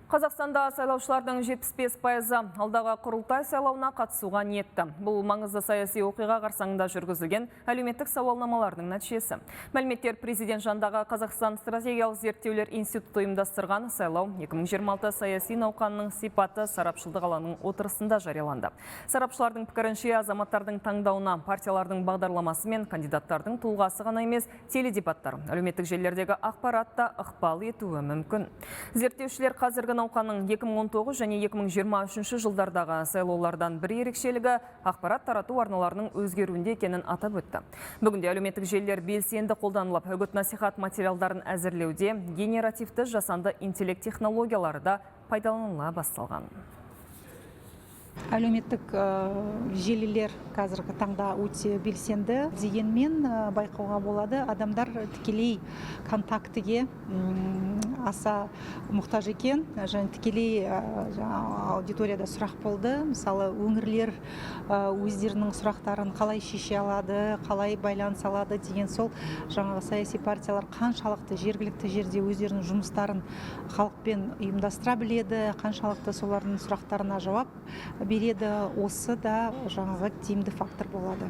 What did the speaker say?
Қазақстанда сайлаушылардың 75%-ы алдағы құрылтай сайлауына қатысуға ниетті. Бұл маңызды саяси оқиға қарсаңында жүргізілген әлеуметтік сауалнамалардың нәтижесі. Мәліметтер президент жанындағы Қазақстан стратегиялық зерттеулер институты ұйымдастырған «Сайлау 2026 саяси науқанның сипаты» сарапшылдық алаңның отырысында жарияланды. Сарапшылардың пікірінше, азаматтардың таңдауына партиялардың бағдарламасы мен кандидаттардың тұлғасы ғана емес, теледебаттар, әлеуметтік желілердегі ақпарат та ықпал етуі мүмкін. Зерттеушілер қазіргі науқанның 2019 және 2023 жылдардағы сайлаулардан бір ерекшелігі ақпарат тарату арналарының өзгеруінде екенін атап өтті. Бүгінде әлеуметтік желілер белсенді қолданылып, үгіт насихат материалдарын әзірлеуде генеративті жасанды интеллект технологиялары да пайдаланыла басталған. Әлеуметтік желілер қазіргі таңда өте белсенді. Дегенмен байқауға болады, адамдар тікелей контактіге аса мұқтаж екен. Және тікелей жаңағы аудиторияда сұрақ болды, мысалы, өңірлер өздерінің сұрақтарын қалай шеше алады, қалай байланыса алады деген. Сол жаңағы саяси партиялар қаншалықты жергілікті жерде өздерінің жұмыстарын халықпен ұйымдастыра біледі, қаншалықты солардың сұрақтарына жауап береді, осы да жаңағы тиімді фактор болады.